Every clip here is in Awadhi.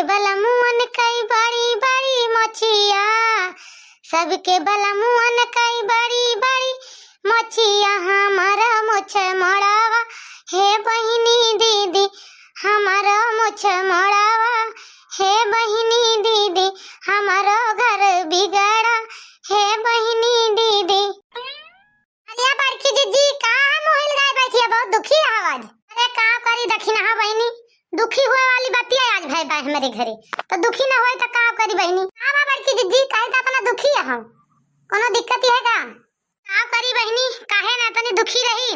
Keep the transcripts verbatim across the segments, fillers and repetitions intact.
बलमुअन कई बड़ी बड़ी मोछिया, सबके बलमुअन कई बड़ी बड़ी मोछिया, हमारा मोछ मड़ावा, हे बहिनी दीदी, हमारा मोछ मड़ावा, हे बहिनी दीदी, हमारो घर बिगड़ा, हे बहिनी दीदी। अरे बड़की जिज्जी, का मुँह लुकाए बैठी है, बहुत दुखी है आज। अरे का करी दखिनहा बहिनी, दुखी हुए वाली बतिया आज भई बा हमरे घरे, तो दुखी ना होई तो का करी बहिनी। का बा बड़की जिज्जी, काहे तो अपना दुखी है हम, कोनो दिक्कत है का? का करी बहिनी, काहे ना तनी दुखी रही,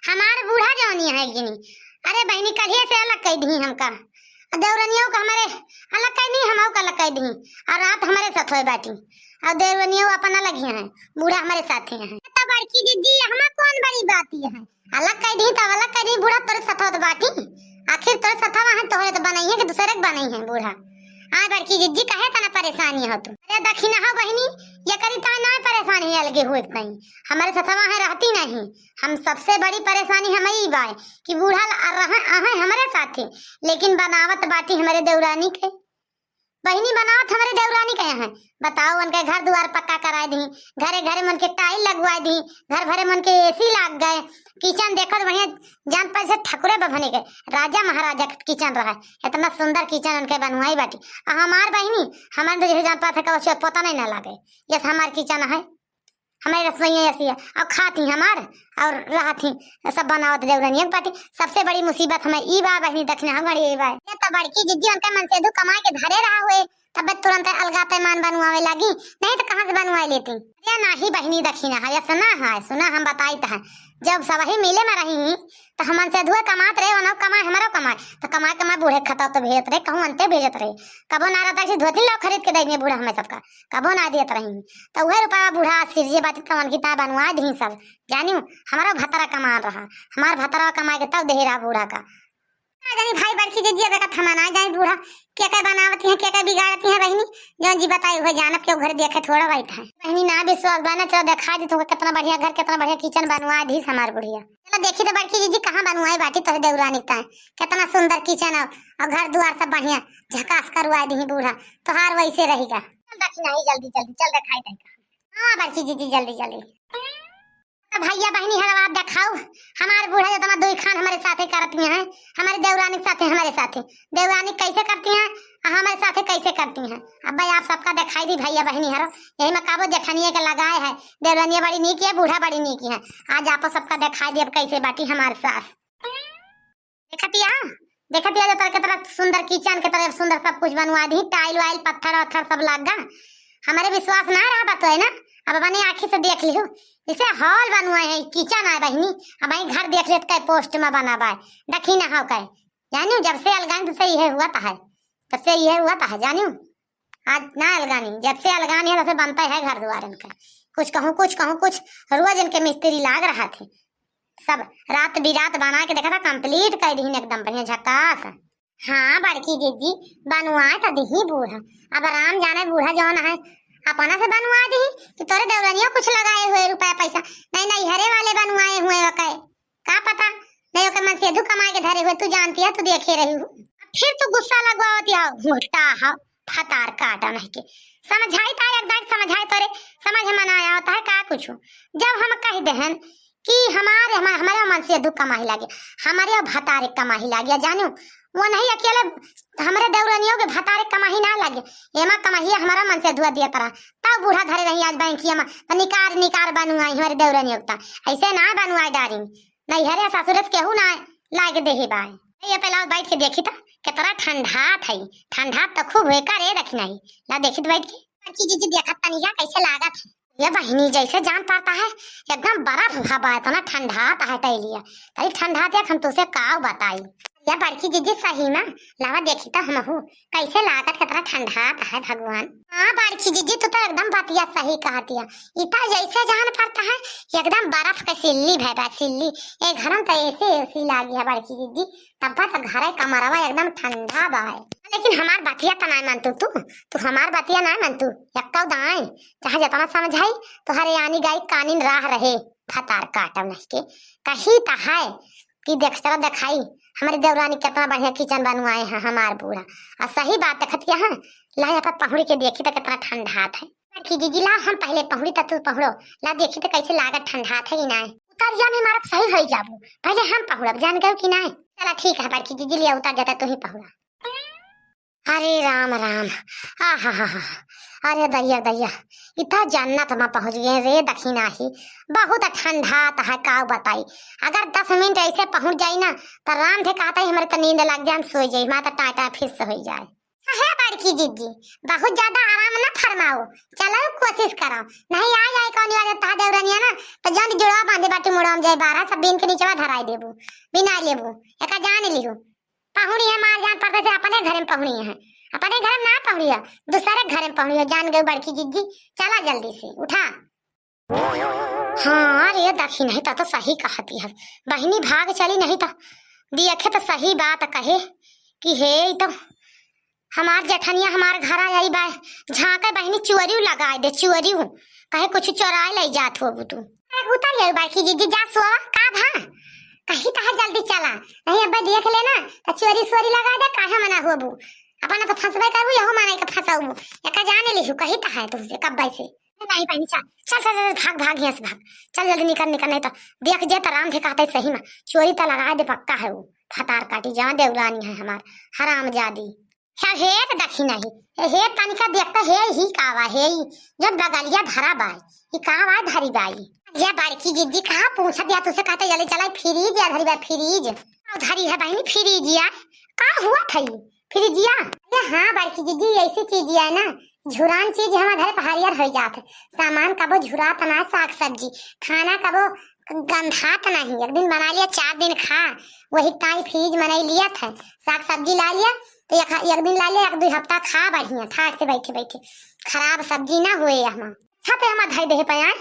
हमार बूढ़ा जौनी है गिनी। अरे बहिनी, कहिए से अलग कई दी हमका, और देवरनियों का हमारे अलग कई दी, हमहू का अलग कई दी, और रात हमारे साथ होए बाटी, और देवरनियों अपन अलग ही हैं, बूढ़ा हमारे साथ ही हैं। तो बड़की जिज्जी, हमा कौन बड़ी बात ये है, अलग कई दी तब अलग कई दी, बूढ़ा तोरे साथ होत बाटी, आखिर तोरे सथवा है, तोहरे तो बनई है कि दूसरे के बनई है बूढ़ा? हाँ बड़की जिज्जी, काहे तना परेशानी हो तू? अरे दखिनहा बहिनी, ये करी ता ना परेशानी अलगे हुए नहीं, हमारे सथवा है रहती नहीं, हम सबसे बड़ी परेशानी हम ही बाय कि बूढ़ा ल-, आ रहा, आहे हमारे साथे, लेकिन बनावत बाटी हमारे देवरानी के। बहिनी बनावत हमारे देवरानी के हैं, बताओ उनके घर दुआर पक्का कराए दी, घरे घरे मन के टाइल लगवाए दी, घर भरे मन के एसी लाग गए, किचन देखो तो बढ़िया जान पर से ठकुरे बभने के राजा महाराजा के किचन रहा, इतना सुंदर किचन उनके बनवाई बाटी। आ हमार बहिनी, हमार तो जैसे जान पाते कहो से पता नहीं ना लागे, यस हमार किचन है, हमारी रसोई ऐसी है, और खाती हमार और रहती सब बनावत देवरनिया के बाटी। सबसे बड़ी मुसीबत हमें ई बा बहिनी, दखिनहा बड़ी ई बा। ये तो बड़की जिज्जी उनके मन से दू कमाए के धरे रहा हुए, तब तुरंत अलगा पैमान बनवावे लागी, नहीं तो कहाँ से बनवाए लेती? अरे नाही बहिनी दखिनहा, ऐसा ना है, सुना हम बताई तो है, जब सब ही मिले में रही तो हमन से धुए कमात रहे, वनो कमाए, हमरो कमाए, तो कमाए कमाए बूढ़े खता तो भेजत रहे, कहूँ अंते भेजत रहे, कबो ना रहता कि धोती लो खरीद के देंगे बूढ़ा हमें सबका, कबो ना देत रही। तो वह रुपया बूढ़ा सिरजे बाटी तवन की ता बनवा दी सब, जानियो, हमारा भतरा कमान रहा, हमार भतरा कमाए के तब देहरा बूढ़ा का। ना जानी भाई बड़की जिज्जी, अब एक थमा ना जाए बूढ़ा, के के बनावती है, के के बिगाड़ती है बहिनी, जौन जी बताई हुए जानब के घर देखे थोड़ा बैठा है। बहिनी ना विश्वास बा ना, चलो देखा दी तुमको कितना बढ़िया घर, कितना बढ़िया किचन बनवा दी हमार बुढ़िया। चलो देखी तो बड़की जिज्जी कहाँ बनवाए बाटी तोहरे देवरानी ताए, कितना सुंदर किचन है और घर दुआर सब बढ़िया झकास करवा दी बूढ़ा, तोहार वैसे रहेगा। चल दखिनहा जल्दी जल्दी चल दिखाई दे। हाँ बड़की जिज्जी जल्दी जल्दी। तो भैया बहिनी हरवा देखाऊ, हमार बूढ़ा जितना दुई खान हमारे साथे करती हैं, हमारी देवरानी के साथे, हमारे साथे देवरानी कैसे करती हैं और हमारे साथे कैसे करती हैं। अब भाई आप सबका दिखाई दी भैया बहिनी हरो, यही में काबो जेठनिए के लगाए है, देवरानिया बड़ी नीक है, बूढ़ा बड़ी नीक है। आज आपो सबका दिखाई दी अब कैसे बाटी हमार सास। देखतिया, देखतिया जो तरह के तरह सुंदर किचन के तरह सुंदर सब कुछ बनवा दी, टाइल वाइल पत्थर वत्थर सब लाग गा। हमारे विश्वास ना रहा बात है ना, अब अपने आँखी से देख लियो, जैसे हॉल बनवा है, किचन है बहिनी, अब वही घर देख लेत कै पोस्ट में बना बाय, दखिनहा हो कै। जानियो जब से अलगानी तब से यह हुआ ता है, तब से यह हुआ ता है जानियो। आज ना अलगानी, जब से अलगानी है तब से बनता है घर दुआर इनका। कुछ कहूँ कुछ कहूँ कुछ, रोज इनके मिस्त्री लाग रहा थे। सब रात बिरात बना के देखा था, कंप्लीट कर दीन एकदम बढ़िया झकास। हाँ बड़की जिज्जी, बनवाए तो दिही बूढ़ा। अब राम जाने बूढ़ा जौन है, अपना से बनवा दिही कि तोरे देवरनियो कुछ लगाए हुए रुपया पैसा, नहीं नैहरे वाले बनवाए हुए ओके। का पता, नहीं ओके मन से दू कमाए के धरे हुए, तू जानती है, तू देखे रही हूँ। फिर तू गुस्सा लगवावती हो, उल्टा हो, फतार काटा नहीं के। समझाई ता एक दाई समझाई तोरे, समझ में ना आया होता है का कुछ। जब हम कह देहन कि हमारे, हमारे, हमारे मन से दू कमाही लागे, हमारे भतारे कमाही लागे, जानियो, वो नहीं अकेले हमरे देवरनियों के भतारे कमाही ना लागे, एमा कमाही हमारा मन से धुआ दिया तरह। तब बूढ़ा धरे रही आज बैंकिया में, तो निकार, निकार बनवाई हमारे देवरनियों का, ऐसे ना बनवाई डारी, नैहरे ससुरे से केहू ना लाग देहे बाय। ये पहला बैठ के देखी था, कितना ठंडा था, ठंडा तो खूब हुए करे दखिनहा। ला देखी तो बैठ के। बड़की जिज्जी देखत तनी का कैसे लागत है। ये बहिनी जैसे जान पड़ता है, एकदम बर्फ भा बा, इतना ठंडा ता है टैलिया। तनी ठंडा देख हम तुसे का बताई। ये बड़की जिज्जी सही में, लावा देखी तो हमहू कैसे लागत, कितना ठंडा ता है भगवान। हाँ बड़की जिज्जी, तू तो एकदम बतिया सही कहतिया। इता जैसे जान पड़ता है, एकदम बर्फ के सिल्ली भय बा, सिल्ली। ए घर में तो ऐसे एसी लागी है बड़की जिज्जी, तब तो घरे कमरवा एकदम ठंडा बा है। लेकिन हमार बतिया तो ना मन तू, तू, तू हमार बतिया ना मन तू, यक्का दाई, चाहे जितना समझाई, तोहरे आनी गाई कानिन राह रहे, फतार काटब नहीं के। कही त है कि देख, चलो देखाई, हमरे देवरानी केतना बढ़िया kitchen बनवाए हैं हमार बूढ़ा। अउर सही बात देखत क्या है, ला अपन पहुड़ी के देखी तो केतना ठंडात है। बड़की जीजी, ला हम पहिले पहुड़ी त तू पहुड़ो, ला देखी तो कैसे लागत ठंडात है कि नाय। उतरिया में मारब सही होई जाबू, पहिले हम पहुड़ब, जान गयो कि नाय। चला ठीक है बड़की जीजी, लिया उतर जाता तू ही पहुड़ा। अरे राम राम, आहा हा हा, अरे दैया दैया, इतना जन्नत में पहुँच गए रे दखिनाही। बहुत ठंडात है, का बताई। अगर दस मिनट ऐसे पहुँच जाई ना तो राम थे कहता ही हमारे तो नींद लग जाए, हम सो जाई, माता टाटा फिर से हो जाए। हे बड़की जीजी, बहुत ज्यादा आराम ना फरमाओ, चलो कोशिश करो, नहीं आ जाए कौन वाले ता देवरनिया ना, तो जान जुड़वा बांधे बाटी मुड़वा में जाए बारह सब बीन के नीचवा धराई देबू, बिना लेबू, एका जान लिहू। पहुड़ी है मार जान पड़ते थे अपने घर में पहुड़ी है, अपने घर में ना पहुड़ी है, दूसरे घर में पहुड़ी है, जान गई बड़की जीजी। चला जल्दी से उठा। हाँ रे दखिनही, त तो सही कहती है बहिनी, भाग चली नहीं तो दियखे तो सही बात कहे कि हे ई तो हमार जेठनिया हमार घर आई बा, झांके बहिनी चोरियो लगाए दे, चोरियो कहे कुछ चोराए ले जात होबू तू। अरे उतर जाई बड़की जीजी, जा सोवा का भा, कहीं तहर जल्दी चला, नहीं अब देख लेना तो चोरी सोरी लगा दे, काहे मना होबू, अपना तो फंसबे करबू, यहो माने के फंसाऊ, एका जाने लिहू, कही तो है तुमसे कब्बे से। नहीं बहिनी, चल, चल, चल, चल, भाग, भाग, यहाँ से भाग, चल जल्दी निकल, निकल, नहीं तो देख जे तो राम थे कहते सही में, चोरी तो लगा दे, पक्का है वो फतार काटी, जहाँ देवरानी है हमार हरामजादी। क्या हे तो दखिनही, हे तनिका देखता हे ही का बा, हे ही जब बगलिया धरा बाई, ई का बा धरी बाई। ये बड़की जीजी कहाँ पूछत या तुझसे कहते जल्दी चला फ्रिज या धरी बा, फ्रिज। का धरी है बहिनी फ्रिज या? का हुआ था ये? फ्रिजिया? अरे हाँ बड़की जीजी, ऐसी चीज है ना, झुरान चीज हमारे घर पे हरियर हो जात है। सामान कबो झुरात ना, साग सब्जी, खाना कबो गंधात नहीं। एक दिन बना लिया, चार दिन खा, वही ताई फ्रिज में नहीं लिया था। साग सब्जी ला लिया तो एक, एक दिन ला लिया, एक दो हफ्ता खा बढ़िया ठाक से बैठे बैठे, खराब सब्जी ना हुए हमार। अच्छा तो हमार धई देहे पे आए,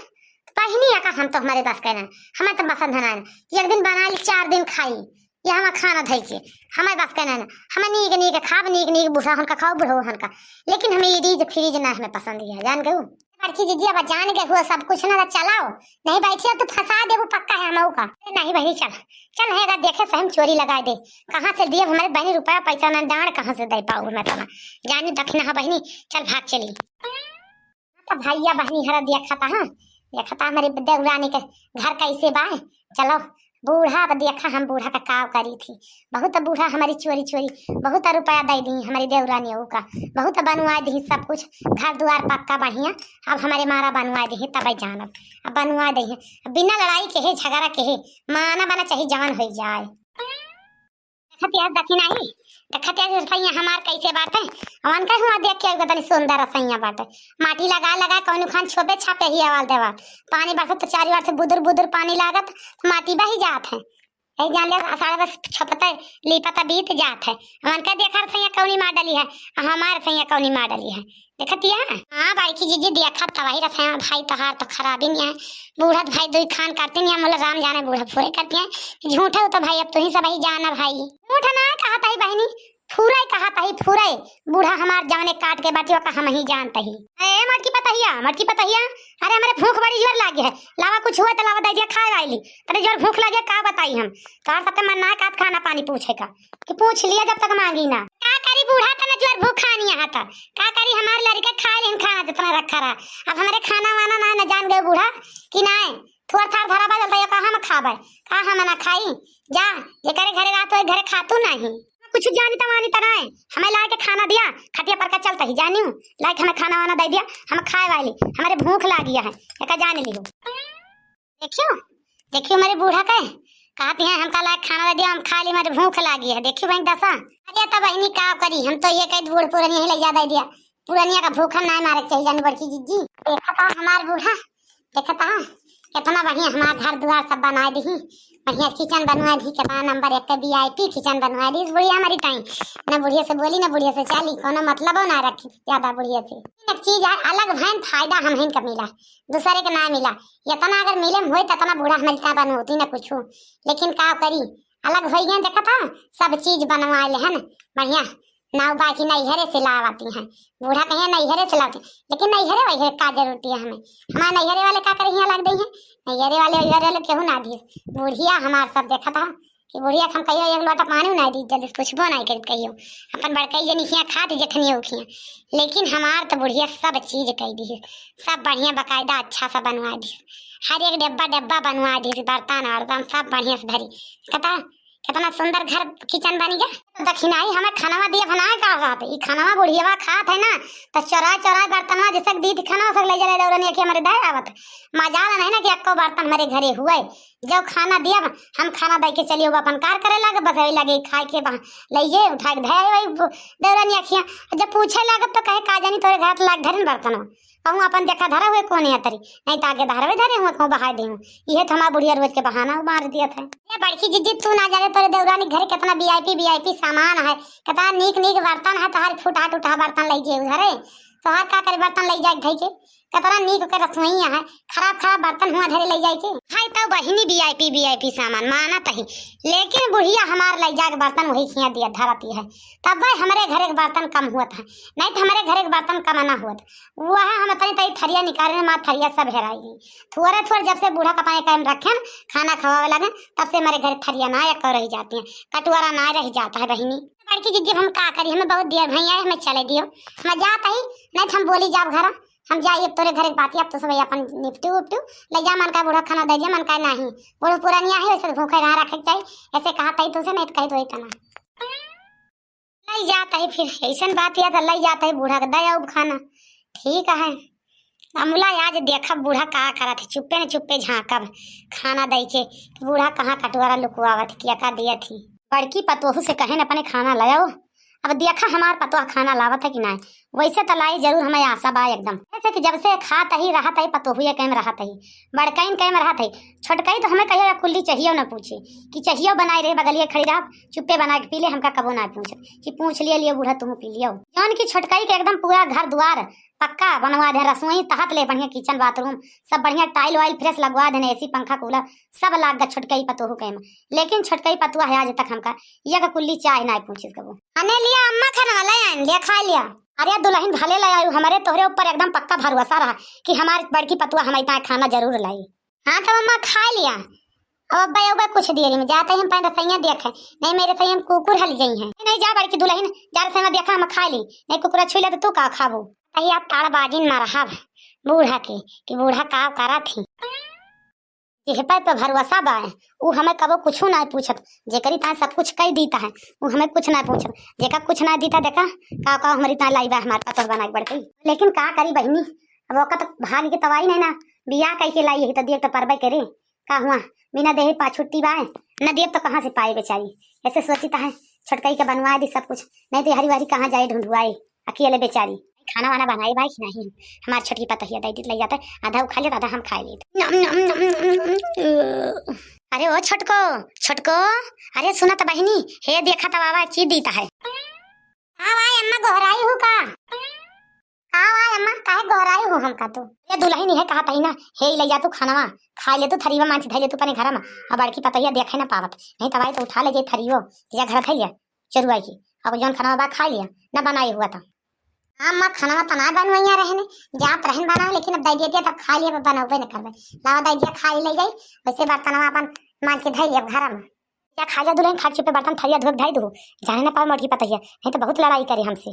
बहिनी या का हम तो हमारे बस कहना है, हमें तो पसंद है ना। एक दिन बना ली, चार दिन खाई, ये हमार खाना धई के, हमारे बस कहना है ना। हमें नीक नीक खाब, नीक नीक बूढ़ा हन का खाओ, बूढ़ो हन का, लेकिन हमें ये रीज फ्रिज ना हमें पसंद है, जान गऊ। बड़की जीजी अब जान गए हुआ सब कुछ ना, तो चलाओ, नहीं बैठिए तो फंसा देबू पक्का है हम का। अरे नहीं बहिनी चल, चल है अगर देखे सही में चोरी लगा दे, कहाँ से दिए हमारे बहिनी रुपया पैसा ना, डांड कहाँ से दे पाऊ मैं तना, जानी दखिना है बहिनी, चल भाग चली। तो भैया बहिनी हरा देखा था, हाँ, देखा था हमारे देवरानी के घर कैसे बा। चलो बूढ़ा, अब देखा हम बूढ़ा का काव करी थी। बहुत बूढ़ा हमारी चोरी चोरी बहुत रुपया दे दी हमारी देवरानी ऊ का, बहुत बनवा दी सब कुछ, घर द्वार पक्का बढ़िया। अब हमारे मारा बनवा दी तब जानब, अब बनवा दी। अब बिना लड़ाई के है, झगड़ा के है, माना बना चाहे जवन हो जाए। देखत यार दखिनही, देखत यार सैया हमार कैसे बाटे। अवन का हुआ देख के आइबा तनी सुंदर सैया बाटे। माटी लगा लगा कौनो खान छोपे छापे ही आवाल देवा। पानी बरसत तो चारी ओर से बुदुर बुदुर पानी लागत, माटी बही जात है। यही जान लिया आषाढ़ बस छपता लीपता बीत जात है। अवन का देखा सैया कौनी मार डाली है, आ हमार सैया कौनी मार डाली है। देखत या? हाँ बड़की जीजी, देखत तबाही रखे हैं भाई, तोहार तो खराबी नहीं है। बूढ़ा तो भाई दुई खान करते नहीं है, मोला राम जाने बूढ़ा फुरे करते हैं। झूठा हो तो भाई, अब तू ही सब ही जाना भाई। झूठ ना कहत ही बहिनी, फुरे कहत ही, फुरे। बूढ़ा हमार जवने काट के बाटी ओका हम ही जानत ही। ए मटकी पतहिया, मटकी पतहिया, अरे हमारे भूख बड़ी जोर लागी है, लावा कुछ हुआ तो लावा दे दिया खाए वाली। तने जोर भूख लागे का बताई हम, तोहार सबके मन ना कात खाना पानी पूछे का। कि पूछ लिया जब तक मांगी ना। का करी बूढ़ा, तना जोर भूखा नहीं है, त का करी, हमार लड़के खाए लेन खाना जितना रखा रहा। अब हमारे खाना वाना ना, ना जान गए बूढ़ा कि ना, थोड़ थार धरा बा जलता, का हम खाबे, का हम ना खाई? जा, जेकरे घरे रात होए, घरे खातू नहीं। कुछ जानी त मानी त नहीं, हमें लाए के खाना दिया, खटिया पर का चलता ही जानी हूँ, लाए के हमें खाना वाना दे दिया, हम खाए वाली, हमारे भूख लागी है, एका जान लियो। देखियो, देखियो मेरे बूढ़ा के, कहती हैं हमका लायक खाना दे दिया, हम खा ली, मेरे भूख लागी है। देखियो बहन दशा। अरे तो बहनी का करी, हम तो ये कह बूढ़ पुरानी ही ले जा दे दिया, पुरानिया का भूख हम ना मारे के चाहिए जानी बड़की जीजी। देखा था हमार बूढ़ा, देखा था कितना बढ़िया हमार घर द्वार सब बना दी, बढ़िया kitchen बनवा दी, कितना number एक के V I P kitchen बनवा दी। इस बुढ़िया हमारी टाइम ना बुढ़िया से बोली ना बुढ़िया से चाली, कोनो मतलब ना रखी ज्यादा बुढ़िया से। एक चीज है अलग भैन फायदा हम ही का मिला, दूसरे के ना मिला। इतना अगर मिले में होई, त इतना बूढ़ा हमारी ता बनोती ना कुछ। लेकिन का करी, अलग हो गए, देखा था, सब चीज बनवा ले हन, बढ़िया। नाव बाकी नैहरे से लावती हैं, बूढ़ा कहे नैहरे से लावती, लेकिन नैहरे वैहरे का जरूरत है हमें, हमारे नैहरे वाले का करे यहाँ लग गई हैं, नैहरे वाले वैहरे वाले केहू ना दिए। बुढ़िया हमार सब देखा था, कि बुढ़िया के हम कहियो एक लोटा पानी नाहीं दी, जल्दी से पूछबो नाहीं करित कहियो। अपन बड़कई जनी खिया खात जेठनियो खिया, लेकिन हमार तो बुढ़िया सब चीज कइ दी, सब बढ़िया बकायदा अच्छा सा बनवा दी, हर एक डब्बा डब्बा बनवा दी, बर्तन वर्तन सब बढ़िया से धरी। कता कितना सुंदर घर किचन बनी गया। तो दखिनाई हमें खानवा दिया बनाए का रहत, ई खानवा बुढ़ियवा खात है ना, तो चोराए चोराए बर्तनवा जैसे दी थी खानवा सब ले जले दौरनिया कि हमारे दे आवत। मजाल नहीं ना कि अक्को बर्तन हमारे घरे हुए, जब खाना दिया हम खाना दे के चलिए, वो अपन कार करे लागे, बस वही लगे खाए के बहा-, लइए उठा के धरे वही दौरनिया खिया। जब पूछे लागत तो कहे का जानी तोरे घर लाग धरन बर्तनवा। कहूँ अपन देखा धरा हुए कोने अतरी, नहीं तो आगे धरवे धरे हुए कहूँ बहाय दे हूँ। इहे तो हमार बुढ़िया रोज के बहाना मार दिया था। ये बड़की जिज्जी तू ना जाने तोरे देवरानी घरे कितना वीआईपी वीआईपी सामान है, कितना नीक नीक बर्तन है, तोहार फूटा टूटा बर्तन लइ गए उधरे, तोहार का करे बर्तन लइ जाए धइ के, कितना नीक के रसोईया है, खराब खराब बर्तन हुआ धरे लइ जाए के। है तो बहिनी वीआईपी वीआईपी सामान मानत ही, लेकिन बुढ़िया हमार लइ जाके बर्तन वही खिया दिया धरती है, तब भाई हमारे घरे के बर्तन कम हुआ था, नहीं तो हमारे घरे के बर्तन कम ना हुआ। वह हम तनी तनी थरिया निकाले, माँ थरिया सब हेराई गई। थोड़े थोड़े जब से बूढ़ा का पाए कायम रखेन, खाना खवावे लगे, तब से हमारे घर थरिया ना एक रह जाती है, कटोरा ना रह जाता है बहिनी। बड़की जिज्जी हम का करी, हमें बहुत देर भई है, हमें चले दियो, हम जात ही, नहीं तो हम बोली जाब घर, हम जाई अब तोरे घर के बात, अब तो सब अपन निपटू उपटू, ले जा मन का बूढ़ा खाना दे दिया, मन का नहीं, बूढ़ा पुरानिया है, वैसे भूखे ना रखे के चाहिए, ऐसे कहा तई तुझसे नहीं तो कही तो इतना। लई जात है फिर, ऐसन बात या तो लई जात है बूढ़ा के दया उब खाना। ठीक है, अमला आज देखब बूढ़ा का करत है, चुप्पे न चुप्पे झांकब खाना दई के, बूढ़ा कहाँ कटोरा लुकवावत किया का दिया थी। बड़की पतोहू से कहे न अपने खाना ले आओ। अब देखा हमार पतोह खाना लावत है कि नाय। वैसे तो लाई जरूर, हमें आशा बा एकदम। जैसे कि जब से खात ही रहत है पतोहुए कैम रहत है, बड़कैन कैम रहत है। छोटकई तो हमें कहियो या कुल्ली चाहियो न पूछे कि चाहियो बनाए रहे, बगलिए खड़ी रह, चुप्पे बना के पी ले, हमका कबो ना पूछ कि पूछ लिए, लिए बूढ़ा तुम पी लियो। जौन की छोटकई के एकदम पूरा घर द्वार पक्का बनवा दे, रसोई तहत ले बढ़िया किचन बाथरूम सब बढ़िया टाइल वाइल फ्रेश लगवा देने, एसी पंखा कूलर सब लाग गा छोटकई पतोहू कैम। लेकिन छोटकई पतुआ है आज तक हमका ये का कुल्ली चाय ना पूछिस कबो। अने लिया अम्मा खाना वाला आइन लिया खा लिया। अरे दुल्हन भले ले आयु, हमारे तोहरे ऊपर एकदम पक्का भरोसा रहा कि हमारी बड़की पतुआ हमारे ताए खाना जरूर लाई। हाँ तो अम्मा खा लिया। अब अब्बा एगो कुछ देरी में जाते ही हम पहले सैया देखे, नहीं मेरे सैया हम कुकुर हल गई हैं। नहीं जा बड़की दुल्हन, जा रे सैया देखा हम खा ली, नहीं कुकुर छुई ले तो तू का खाबू। तही आप ताड़बाजी न मरहब बूढ़ा के कि बूढ़ा का करा थी। जेह पे, पे भरोसा बा, उ हमें कबो कुछ ना पूछत, जेकरी तान सब कुछ कह दीता है, उ हमें कुछ ना पूछत, जेका कुछ ना दीता देखा का का हमारी तान लाई बा हमार पतोह बना के बढ़ गई। लेकिन का करी बहिनी, अब ओका तो भाग के तवाई नहीं ना, बियाह कह के लाई यही तो देख तो परबे करे। का हुआ, बिना देहे पा छुट्टी बाय, न देब तो कहाँ से पाए बेचारी। ऐसे सोचित है छोटकई के बनवाए दी सब कुछ, नहीं तो हरी वारी कहाँ जाए ढूंढुआए अकेले बेचारी। खाना वाना बनाए बाय कि नहीं, हमार छोटकी पतोहिया दे दी ले जाते, आधा उ खा लेत आधा हम खा लेत। नम, नम, नम, नम, नम, अ। अरे ओ छोटको, छोटको, अरे सुना तो बहिनी, हे देखा तो बाबा की दीता है। हाँ भाई अम्मा गोहराई हूँ का? हाँ भाई अम्मा, काहे गोहराई हो हमका तू? ये दुल्हन इहे कहत ही ना, हे ले जा तू खानवा, खा ले तू थरीवा मांझ धइ ले तू अपने घर में। अब बड़की पतोहिया देखे ना पावत, नहीं तब आई तो उठा ले जाई थरीवो, जा घर धइ ले, चरुआई की। अब जौन खानवा बा खा लिया, ना बनाए हुआ था। हाँ अम्मा, खानवा तो ना बनवैया रहने, जात रहन बनाओ, लेकिन अब दे देती है तब खा लिया, अब बनौबे न करबे। लावा दे दिया, खा ही ले जाई, वैसे बर्तनवा अपन मांझ के धइ ले अब घर में। जा खा जा दुल्हन, खा के चुपे बर्तन थरिया धोए के धइ दू, जाने ना पावे मोटकी पतोहिया, नहीं तो बहुत लड़ाई करे हमसे।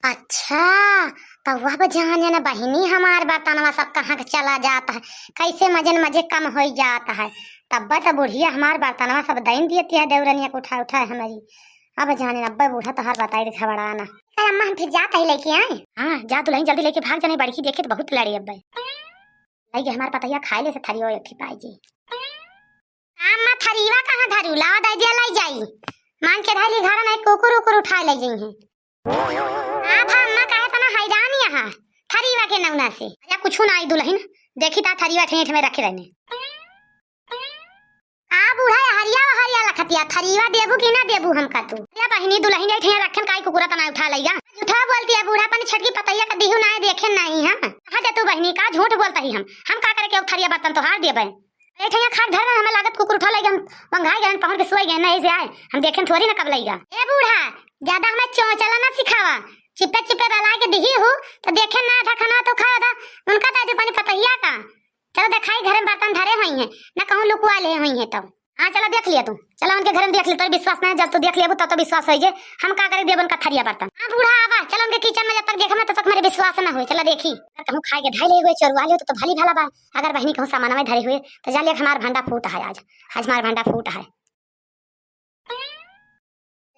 अच्छा, तब वह जाने न बहिनी हमार बर्तनवा सब कहाँ के चला जात है, कैसे मजे न मजे कम होई जात है। तब तो बुढ़िया हमार बर्तनवा सब दैन दियती है देवरनिया के उठा उठा हमारी। अब जाने न अब्बे बूढ़ा तोहार बताई दे घबराना। अरे अम्मा हम फिर जात ही लेके आए। हाँ जा दुल्हन जल्दी लेके भाग जाने बड़की देखे तो बहुत लड़ी अब्बे। लई के हमार पतोहिया खाए ले से थरियो एक ठे पाई जी। अम्मा थरीवा कहाँ धरू? लावा दे दिया, लाई जाई। मांझ के धइली घर में कुकुर उकुर उठा ले जाई है। आप अम्मा काहे तना हैरान यहाँ थरीवा के नौना से? अरे कुछ ना आई दुल्हन, देखी ता थरीवा ठेठ में रखे रहने। आ बूढ़ा ये हरिया हरिया लखतिया, थरीवा देबू कि ना देबू हमका तू? या बहिनी दुल्हन ये ठेठ रखन काई कुकुरा तना उठा लइगा? झूठा बोलती है बूढ़ा, अपनी छोटकी पतोहिया का दिहू ना देखे नहीं हम। कहाँ जा तू बहिनी का झूठ बोलता ही हम, हम का करे के अब थरिया बर्तन तोहार देबे? ए ठैया खाट धरे हमें लागत कुकुर उठा लइगा, हम वंघाई गए, पहुंच के सोई गए, नहीं से आए, हम देखें थोड़ी ना कब लइगा। ए बूढ़ा, ज्यादा हमें चोंचला ना सिखावा, चिप्पे चिप्पे बला के दिही हूँ, तो देखें ना था खाना तो खाया था, उनका दादी पानी पतोहिया का। चलो देखाई घर में बर्तन धरे हुई हैं, ना कहूँ लुकवा ले हुई हैं तब। हाँ, चला देख लिया तू, चला उनके घर में देख लिया, तोर विश्वास नहीं, जब तू देख लिया तब तो विश्वास होई जे। हम का करे देब उनका थरिया बर्तन। हाँ बूढ़ा, आवा, चला उनके किचन में, जब तक देखब ना तब तक मेरे विश्वास ना होई। चला देखी, अगर कहूँ खाए के धइले हुए, चोरवा लियो तो, तो भली भला बा। अगर बहिनी कहूँ सामानवा धरे हुए तो जान लिया हमार भंडा फूट है आज, आज हमार भंडा फूट है।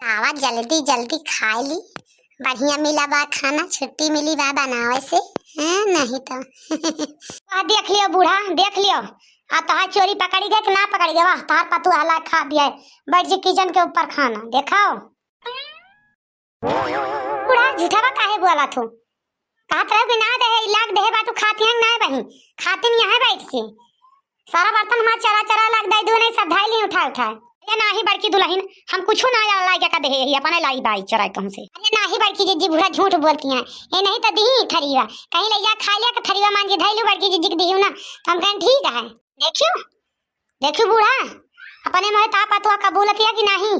लावा, जल्दी जल्दी खाए ली, बढ़िया मिला बा खाना, छुट्टी मिली बा बनावे से। हाँ, नहीं तो। वाह, देख लियो बूढ़ा, देख लियो, आ तोहार चोरी पकड़ी गए कि ना पकड़ी गए? वाह, तोहार पतुआ हला खा दिया है, बैठ जी किचन के ऊपर खाना देखाओ। बूढ़ा, झूठा बा काहे बोला तू? कहत रहो कि ना देहे, ई लाग देहे बाटू, खाती हैं ना बहिन, खाती नहीं है बैठ के। सारा बर्तन हमार चरा चरा लाग दे दू, नहीं सब धाई ली उठा उठा। अरे नाही बड़की दुलहिन, हम कुछू ना ला लाइके का देहे ही, अपने लाई बाई चराई कहूँ से। अरे नाही बड़की जिज्जी, बूढ़ा झूठ बोलती हैं, ये नहीं तो दी थरीवा, कहीं ले जा खा लिया के थरीवा मांझी धइलू बड़की जिज्जी के दिहू ना, तो हम कहें ठीक है। देखियो, देखियो बूढ़ा, अपने मुँहे ता पतुआ कबूलत या कि नाही?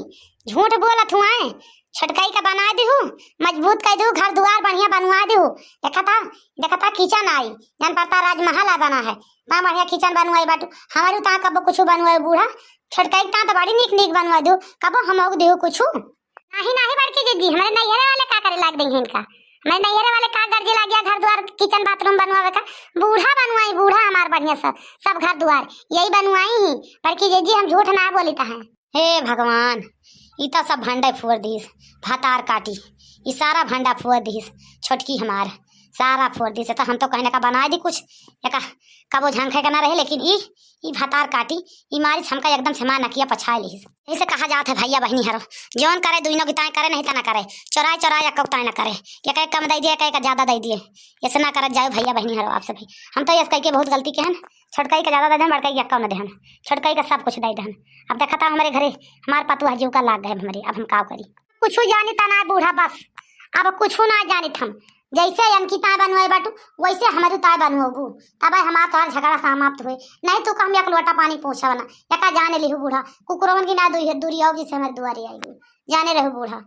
झूठ बोलत हुआ है। छोटकाई का बना दिहू, मजबूत कर दिहू, घर दुआर बढ़िया बनवा दिहू। देखा था, देखा था किचन आई, जान पड़ता राजमहल आ बना है। ता बढ़िया किचन बनवाई बाटू, हमारी ता कबो कुछ बनवाई बूढ़ा। छोटकाई ता तो बड़ी नीक नीक बनवा दिहू, कबो हम दिहू कुछ। नाही, नाही बड़की जिज्जी, हमारे नैहरे वाले का करे लाग देंगे इनका? हमारे नैहरे वाले का गर्जे लाग गया घर द्वार, किचन बाथरूम बनवावे का? बूढ़ा बनवाई, बूढ़ा हमार बढ़िया सब, सब घर द्वार यही बनवाई ही। बड़की जिज्जी, हम झूठ ना बोली ता है। हे भगवान, ई तो सब भंडे फोड़ दीस, भतार काटी, ई सारा भंडा फोड़ दीस, छोटकी हमार सारा फोड़ दीस। तो हम तो कहने का बनाए दी कुछ, एका कबो झंखे का ना रहे, लेकिन ई ई भतार काटी, ई मारिच हमका एकदम से माँ नकिया पछाए लिहिस। ऐसे कहा जात है भैया बहिनी हरो, जौन करे दुइनो की ताए करे, नहीं त ना करे। चोराए चोराए एक्को ताए ना करे, एक एक कम दे दिए, एक एक ज्यादा दे दिए। ऐसे ना करत जाओ भैया बहिनी हरो आप सभी। हम तो ऐसे कह के बहुत गलती के हन, छोटकाई का ज्यादा दे देहन, बड़काई का एक्को न देहन, छोटकाई का सब कुछ दे देहन। अब देखा था हमारे घरे हमार पतुआ जीव का लाग गए हमारे, अब हम का करी? कुछ जानी ता ना बूढ़ा, बस अब कुछ ना जानी हम। जैसे इनकी ताए बनवाए बाटू, वैसे हमारी ताए बनवाबू, तब हमार तोहार झगड़ा समाप्त हुए। नहीं तो हम एक लोटा पानी पहुँचावना, एका जाने लिहू बूढ़ा, कुकुरवन की ना दूरी, दूरी आओगी से हमारे दुआरे आएगी, जाने रहू बूढ़ा।